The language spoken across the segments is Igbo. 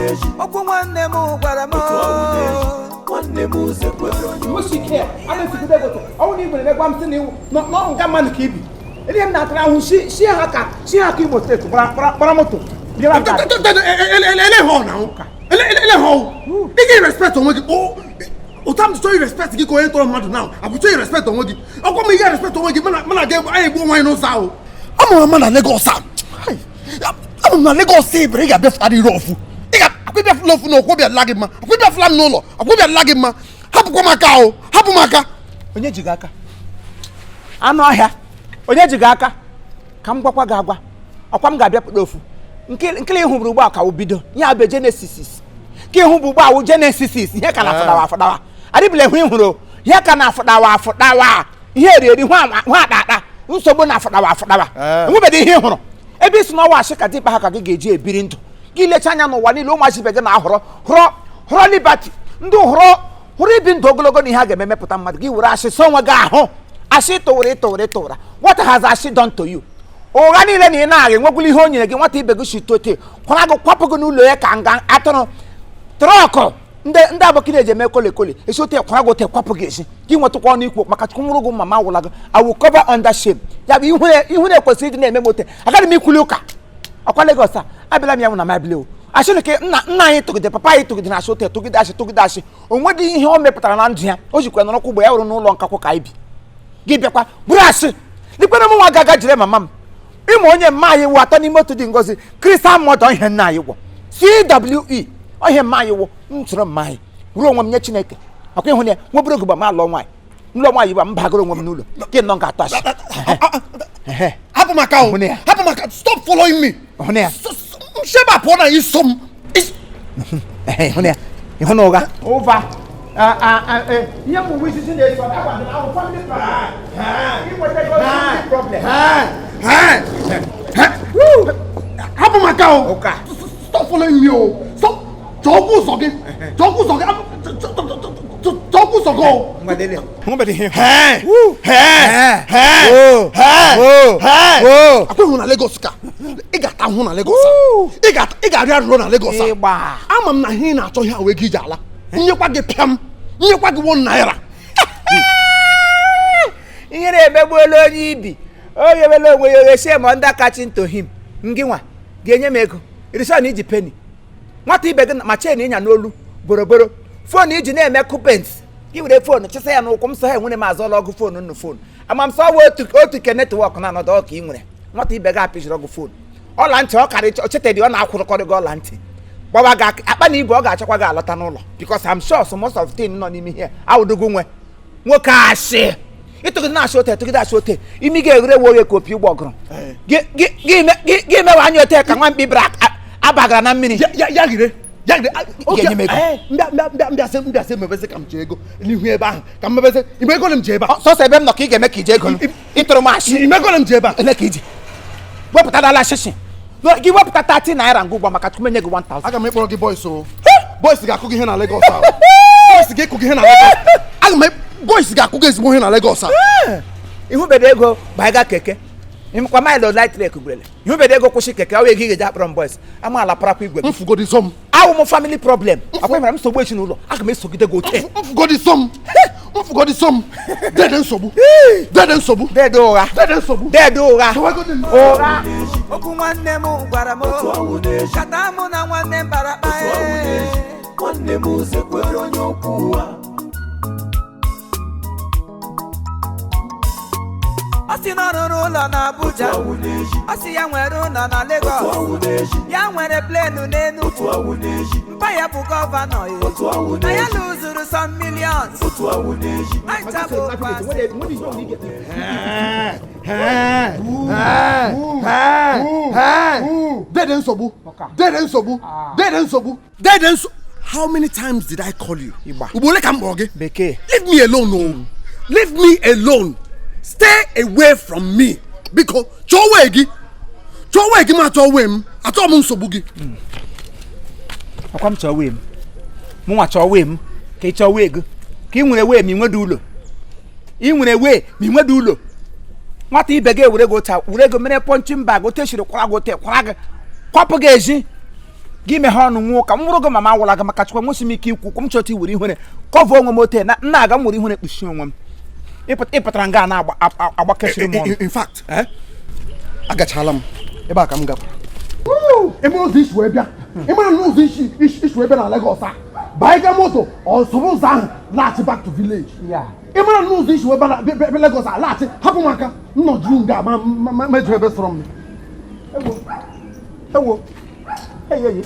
na-eji. Okwu nwanne m gwara m. Otu ọwụ na-eji. Nwanne m zekwere onye Nwesi ike a na-esigide gote ọnwụ na igwere megwa m sị na iwu n'ọrụ nga mmadụ ka ibi ihe m na-atara ahụ si ha ka si ha ka Imo steeti gbara moto bịara nga. Ele ha na ele ha ị ga-respect onwe gị ụta m chọọ respect gị ka onye tọrọ mmadụ na abụ chọọ respect onwe gị ọkwa m ị ga-respect onwe gị mana ga anyị egbu onwe anyị n'ụzọ ahụ. Amụrụ m na Lagos a, amụrụ m na Lagos ebere ị ga-abịafụtara ire ofu ị ga-akwa ịbịafụla ofu na okwu bịala gị mma, akwa ịbịafụla m n'ụlọ, akwa ịbịala gị mma. Hapụkwa m aka ahụ, hapụ m aka. Onye ji gị aka? Anụ ọhịa, onye ji gị aka? Ka m gwakwa gị agwa, ọkwa m ga-abịapụta ofu nkele ịhụ bụrụ ugbu a ka wụ bido ya bụ Genesis ka ịhụ bụ ugbu a wụ Genesis ihe ka na-afụdawa afụdawa adịbụla ịhụ ịhụrụ ihe ka na-afụdawa afụdawa ihe eri eri hụ akpa akpa nsogbu na-afụdawa afụdawa enwebeghị ihe ị hụrụ ebe isi n'ọwa asị ka dịkpa ha ka gị ga-eji ebiri ndụ gị lecha anya n'ụwa niile ụmụazị ibe gị na-ahọrọ họrọ họrọ liberty ndụ họrọ hụrụ ibi ndụ ogologo na ihe a ga-eme mepụta mmadụ gị were asị so onwe gị ahụ asị tụwara ịtụwara ịtụwara. What has asị done to you? Ụgha niile na ị na-agha enwegwula ihe o nyere gị. Nwata ibe gị si tote kwara gị kwapụ gị n'ụlọ ya ka nga atụrụ trọkụ ndị ndị abụkị na-eji eme kole kole esi ote kwara gị ote kwapụ gị esi gị nwetụkwa ọnụ ikwu maka chukwu nwụrụ gị mama wụla gị. I will cover under shame. Ya bụ ihu na-ekwesịrị ịdị na-eme m ote agaghị m ikwuli ụka ọkwa Lagos a abịala m ya nwụ na mabile o asị na nna nna anyị tụgide papa anyị tụgide na asị ote tụgide asị tụgide asị o nwedị ihe o mepụtara na ndụ ya o jikwa nọrọkwa ugbo ya wụrụ n'ụlọ nkakwụ ka anyị bi gị bịakwa bụrụ asị dịkwere m nwa gaga jire mama m ịma onye mma anyị wụ atọ n'ime otu dị ngozi Christian mọdọ ihe nna anyị gwọ CWE ihe mma anyị wụ m soro mma anyị ruo onwe m nye Chineke akwa ịhụ na ya nwebere ogugba ma alụọ nwaanyị nlụọ nwaanyị gba m bagoro onwe m n'ụlọ gị nọ nga atọ asị. Hapụ m aka o, hapụ m aka, stop following me. Hụ na ya. Sheba pụọ na iso m. Hụ na ya, ịhụ na ụgha ụva ihe mgbe isi na-eso family problem. Hapụ m aka o, stop following me o, stop. Chọọ ụzọ gị, chọọ ụzọ gị, chọọ ụzọ gị o. Akwa ịhụ na Lagos ka ị ga-ata ahụhụ na Lagos a ị ga-arịọ arịrịọ na Lagos a. Ama m na ihe ị na-achọ ihe a wee gị iji ala nyekwa gị pịam nyekwa gị 1 naira. Ihe na-emegbuola onye ibi o yewela onwe ya oghe ma ndị kachi nto him ngị nwa ga-enye m ego irisa na iji peni nwata ibe gị ma chen ịnya n'olu boroboro fon iji na-eme kupens gị were fon chịsa ya n'ụkwụ m sọ ha enwere m azụ ọlọgụ fon nnu fon ama m sọ wa otu ke netwọk na-anọdụ ọka ị nwere nwata ibe gị apịjiri ọgụ fon ọla ntị ọ karị chetedị ọ na-akwụrụkọrị gị ọla ntị gbawa gị akpa na ibu ọ ga-achọkwa gị alọta n'ụlọ because I'm sure so most of things nọ n'ime ihe awụdogo nwe nwoke asị ịtụgide na-asị ote tụgide asị ote imi ga-eghere ewe oghe ka opi ụgbọgụrụ gị mewe anya ote ka nwa mkpi bịara abagara na mmiri. Ya gire ya gire Ga-enye m ego. Mbịasị mebezi ka m ji ego n'ihu ebe ahụ ka m mebezi ime ego m ji ebe a. Sọsọ ebe m nọ ka ị ga-eme ka ije ego ịtụrụ m asị ime ego m ji ebe a. Ele ka iji wepụtadala shishi gị wepụta 30 naira ngwa ụgbọ maka tupu enye gị 1000. Aga m ịkpọrọ gị boys o, boys ga-akụ gị ihe na Lagos ahụ, boys ga-ekụ gị ihe na Lagos, aga m boys ga-akụ gị ezigbo ihe na Lagos a. Ihubede ego gbaiga keke ịmkwa maịlụ light trek gwerele ihubede ego kwụsị keke ọ ego ị ga-eji akpọrọ m boys amaala parakwa igwe gị. Mfugodi so m. Awụ m family problem akwa ịmara m nsogbu ezinụlọ aga m esogide gị ote. Mfugodi so m, mfugodi so m, dede nsogbu, dede nsogbu, dede ụgha, dede nsogbu, dede ụgha, ụgha. Okwu nwanne m gwara m kata mụ na nwanne m bara kpa. Nwanne m zekwere onye okwu ụgha. Ọ sị na ọ rụrụ ụlọ na Abuja, ọ sị ya nwere ụlọ na Lagos, ya nwere plenu n'Enugu, mpa ya bụ gọvanọ ya na ya lụzuru some millions. Dede nsogbu, dede nsogbu, dede nsogbu, dede nsogbu. How many times did I call you? Ugbo ole ka m kpọrọ gị? Bekee. Leave me alone o. Leave me alone. Stay away from me. Biko, chọọ wee gị. Chọọ wee gị ma chọọ wee m. Achọọ m nsogbu gị. Akwa m chọọ wee m. Mụnwa chọọ wee m. Ka ị chọọ wee gị. Ka ị nwere wee ma ị nwede ụlọ. Ị nwere wee ma ị nwede ụlọ. Nwata ibe gị ewere gị ụta, were ego mere punching bag, otu esiri kwara gị ote, kwara gị, kwapụ gị ezi. Gị meghe ọnụ nwụọ ka m nwụrụ gị mama awụla gị maka chukwa nwesị m ike ikwu okwu m chọta iwere ihere cover onwe m ote na nna aga m were ihere kpuchie onwe m. Ịpụtara nga na agbakesịrị m ọnụ. In fact, agachala m ebe a ka m gakwara. Eme ụzọ isi wee bịa, ịmara na ụzọ isi wee bịa na Lagos a banye moto ọsọrọ ụzọ ahụ laghachi back to village. Ịmara na ụzọ isi wee bịa Lagos a laghachi, hapụ m aka nnọjụ nga ma mejọ ebe sọrọ m. Ewo eyeyi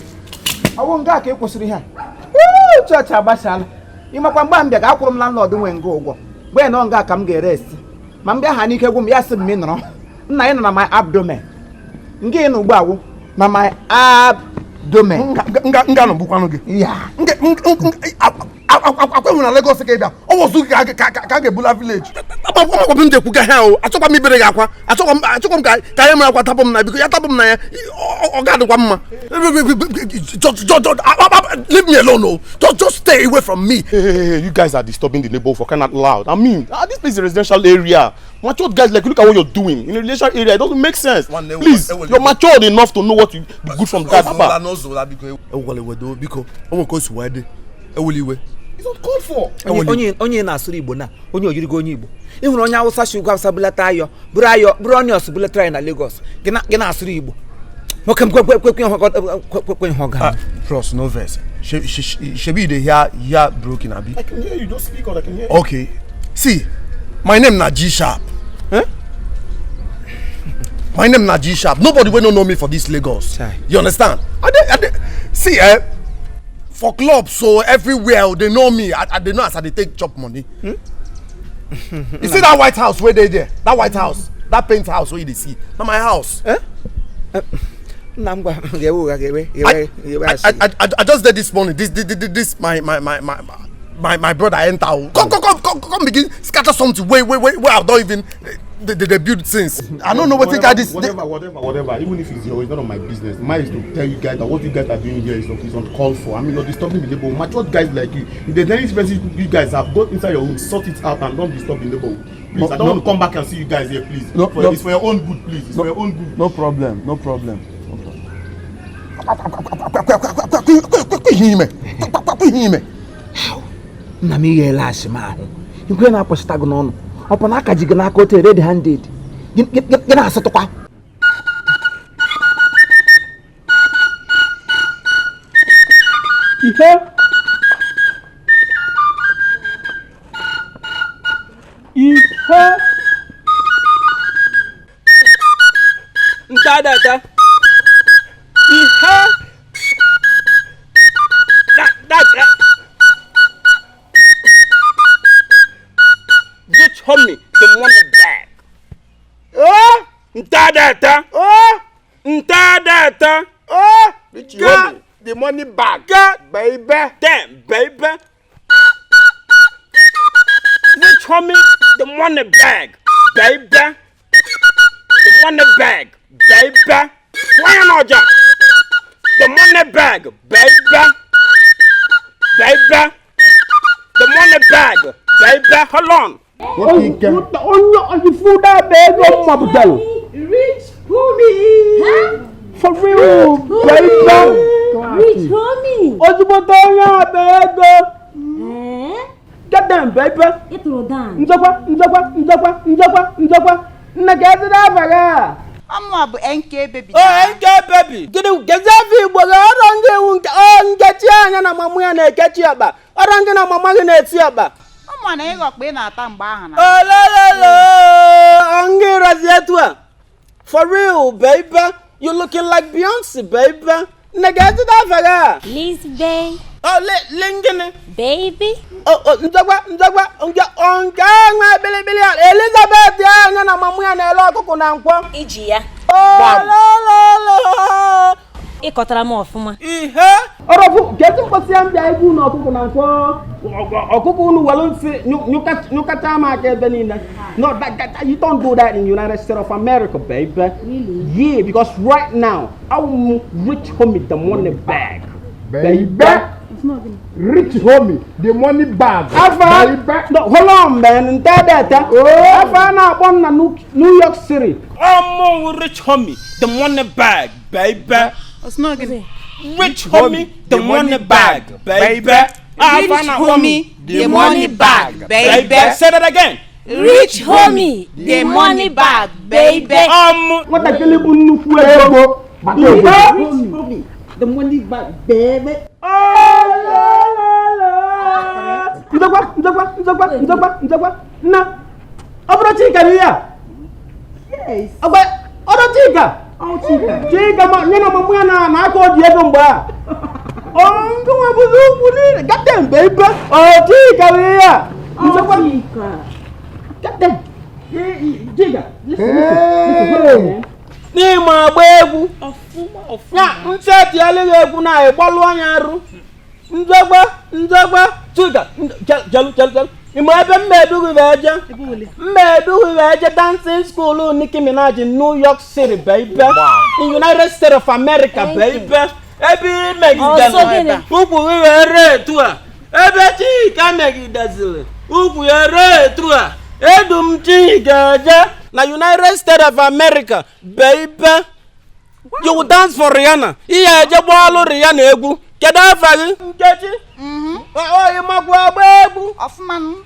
ọwụ nga ka ị kwụsịrị ihe a. Chọọchị agbasala. Ịmakwa mgbe m bịa ga akwụrụ m landlord nwe nga ụgwọ gbe nọ nga ka m ga-eresti ma m bịa ha n'ike gwụ m ya sị m nọrọ nna ị nọ na my abdomen nga ị nọ ugbu awụ na my abdomen nga nọ gbukwanụ gị akwa nwere na Lagos ka ị bịa ọ wọzụ gị ka a ga-ebula village. Agbakwa m ndekwuga ha o, achọkwa m ibere gị akwa, achọkwa m ka ya mere akwa tapụ m na biko ya tapụ m na ya ọ ga-adịkwa mma. Leave me alone o, just stay away from me. Hey, you guys are disturbing the neighborhood for crying out loud. I mean, this place is a residential area. Matured guys, like, look at what you're doing in a residential area. It doesn't make sense. Please, you're matured enough to know what you good from that bar. It's not called for. Onye na-asụrụ Igbo na onye oyirigo onye Igbo. Ị hụrụ onye Awụsa si ugwu Awụsa bulata ayọ bụrụ ayọ bụrụ onions bulatara anyị na Lagos gị na-asụrụ Igbo. Nwoke m kwekwe ihe ọ ga. Bros, no verse. Shebi you dey hear broken abi? I can hear you. Just speak or I can hear you. Okay. See, my name na G Sharp. Huh? My name na G Sharp. Nobody wey no know me for this Lagos. Chai. You understand? I see, for clubs, so everywhere they know me. I they know as I dey take chop money. Hmm? You see that white house where they there? That white house, that paint house where you dey see. Na my house. Eh? I just did this morning. This my brother enter. Come begin scatter something. Wait, I don't even they build things. I don't know what they got this. Whatever. Even if it's yours, it's none of my business. Mine is to tell you guys that what you guys are doing here is uncalled for. I mean, you're disturbing the neighborhood. Matured guys like you. If there's any expenses you guys have, go inside your room, sort it out, and don't disturb the neighborhood. Please, I don't want to come back and see you guys here, please. No, it's for your own good, please. It's for your own good. No problem. No problem. Nna m ighela asị m ahụ ikwe na-akpọchita gị n'ọnụ ọ bụ na aka ji gị n'aka otu red handed gị na-asatụkwa. Ihe ihe ntadata ihe that Rich homie, the money bag. Oh! Ntadata. Oh! Ntadata. Oh! Rich homie, the money bag. God, baby. Damn, baby. Rich homie, the money bag, baby. The money bag, baby. Why not, John? The money bag, baby. Baby. The money bag, baby. Hold on. Rich homie. Huh? For real, baby. Rich homie. Ozugbo onye akpa ego. Get them, baby. Ịtụrụ down. Nzọkwa. Nne ka eziri abalị a. Ọmụ bụ NK baby. Oh, NK baby. Gịnị gezi afọ Igbo gị ọrọ ndị ewu nke ọ nkechi anya na mama ya na-ekechi ọkpa. Ọrọ ndị na mama gị na-eti ọkpa. Ụmụ na ịghọkpa ị na-ata mgbe ahụ na. Olololo, ngịrazi etu a. For real, baby. You looking like Beyonce, baby. Nne ka eziri abalị a. Liz Bay. Oh, lingini. Baby. Oh, nzọkwa nke nwa bilibili a. Elizabeth anya na mama ya na-ele ọkụkụ na nkwọ. Iji ya. Olololo. Ịkọtara m ọfụma. Ihe. Ọrọfụ kedu mkpọsi ya mbịa egwu na ọkụkụ na nkwọ. Ọkụkụ unu welu nsị nyụkacha m aka ebe niile. No, that you don't do that in United States of America, baby. Really? Yeah, because right now, I'm rich homie the money bag. Baby. Rich homie, the money bag. Afa, no, hold on, man. Ntadata. Afa na akpọ m na New York City. I'm rich homie, the money bag, baby. It's not gonna. Rich homie, the money bag, baby. Rich homie, the money bag, baby. Say that again. Rich homie, the money bag, baby. Nwatakịrị bụ nnukwu ego. Rich homie, the money bag, baby. Nzọkwa, nzọkwa, nzọkwa, nzọkwa, nzọkwa. Nna, ọ bụrụ Chika na ihe a? Yes. Ọgba, ọ bụrụ Chika? Ọ Chika. Chika ma nye na ọmụmụ ya na aka o ji ego mgbe a. Ọ ngụnwa bụzi ukwu niile, gate mgbe ibe. Ọ Chika bụ ihe a. Ọ Chika. Gate. Chika, listen, listen, listen. N'ịma agba egwu. Ya, ntị etinyela gị egwu na ịgbalụ anya arụ. Nzọgba, nzọgba, Chika, chelu, chelu, chelu. Ịma ebe mmedu gị wee je? Mmedu gị wee je dancing school Nicki Minaj in New York City, baby. In United States of America, baby. Ebe ị megidere ukwu gị wee ree etu a. Ebe Chika megideziri ukwu ya ree etu a. Edu m Chika eje na United States of America, baby. You will dance for Rihanna. Ihe eje gbaalụ Rihanna egwu. Kedu afa gị? Nkechi. Oyi makwa agba egwu.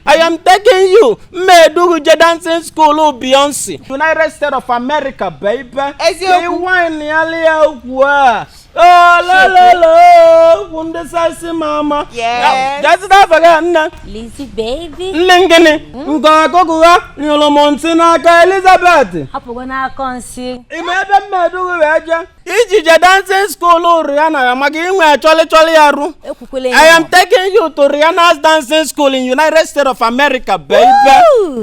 I am taking you. Mmedu je dancing school Beyonce. United States of America, baby. Eziokwu. Wine ya lia ukwu a. Olololo, ukwu ndị sasi mama. Yes. Jazida afa gị nne. Lizzy baby. Nne ngịnị? Nke ọkụkụ ha nyụrụ m nsị n'aka Elizabeth. Hapụgo n'aka nsị. Ime ebe mmedu gị wee jee. Iji je dancing school Rihanna maka inwe chọlị chọlị ya rụ. Ekwukwele I am taking you to Rihanna's dancing school in United States of America, baby.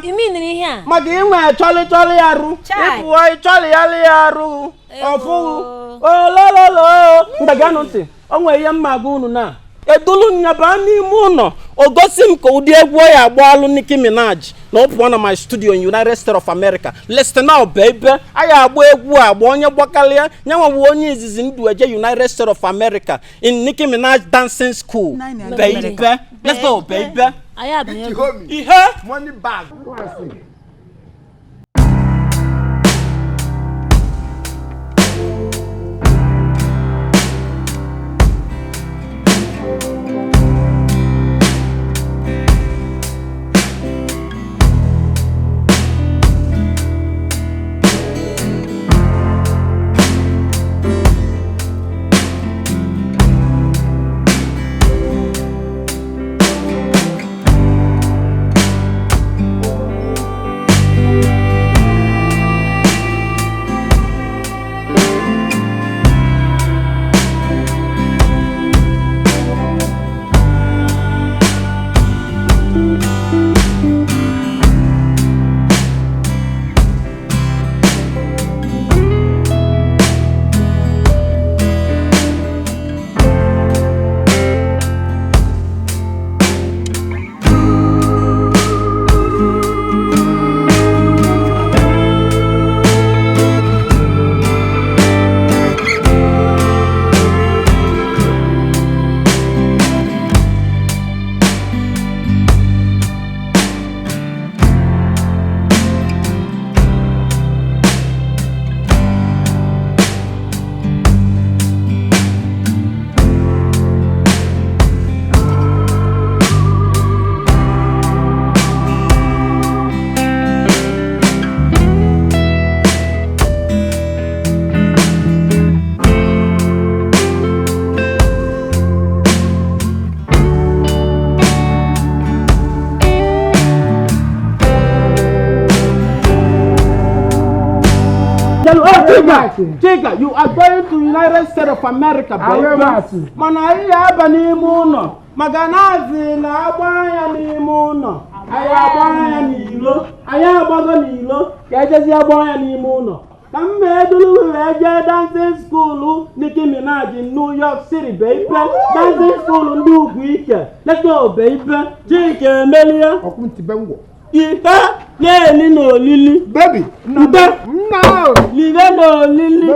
Imi nụrụ ihe a? Maka inwe chọlị chọlị ya rụ. Chai. Ịpụọ ịchọlị ya lị ya rụ. Ọfụghụ. Olololo. Mgbaganụ ntị. O nwere ihe mma agwa unu na. Edulu nyaba n'ime ụlọ. O gosi m ka ụdị egwu ọ ya agba alụ Nicki Minaj na ọ pụọ na my studio in United States of America. Listen now, baby. A ya agba egwu agba onye gbakalịa nyanwa bụ onye izizi ndụ eje United States of America in Nicki Minaj dancing school. Baby. Let's go, baby. Anyị abanyego. Ihe. Money bag. Chika, you are going to United States of America, baby. Mana anyị ga-aba n'ime ụlọ maka na azị na-agba anya n'ime ụlọ. Anyị agba anya n'ilo, anyị agbago n'ilo ka ejezi agba anya n'ime ụlọ. Ka m mee duru wee jee dancing school Nicki Minaj in New York City, baby. Dancing school ndị ugwu ike. Let's go, baby. Chika emelie. Ihe na-eli n'olili. Baby. Mbe. No. Live n'olili.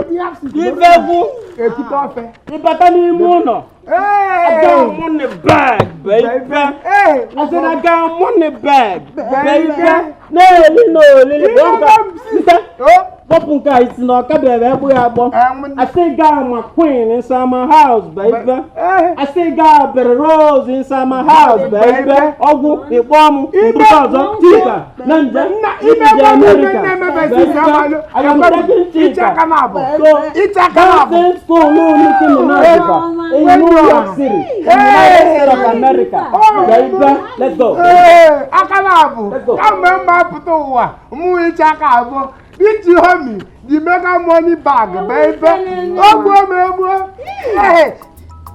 Ifegwu. Etike ofe. Ịbata n'ime ụlọ. I got money bag, baby. I said I got money bag, baby. Na-eli n'olili. Nte. Kpọpụ nke a isi na ọ kabeghị egbu ya agbọ. I still got my queen inside my house, baby. I still got Betty Rose inside my house, baby. Ọgwụ ịkpọ m mkpụrụ ọzọ Chika na nje Ime nje ebe America. na-emebe Baby, sisi amalụ. I am taking Iche Chika. aka na-abụ. So, Iche aka na-abụ. dancing school Nicki Minaj in New York City, in the United States of America. Baby, let's go. Ee, aka na-abụ. Let's go. Kamgbe mma pụta ụwa, mụ iche aka abụọ. Rich homie, the mega money bag, baby. Ogbuo m egbuo. Ee,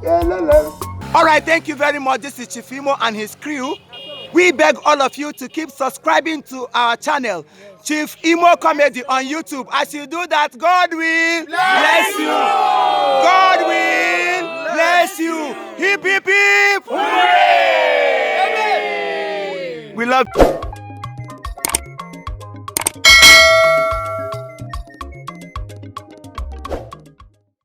elele. All right, thank you very much. This is Chief Imo and his crew. We beg all of you to keep subscribing to our channel, Chief Imo Comedy on YouTube. As you do that, God will bless you. God will bless you. Hip, hip, hip. Hooray! We love you.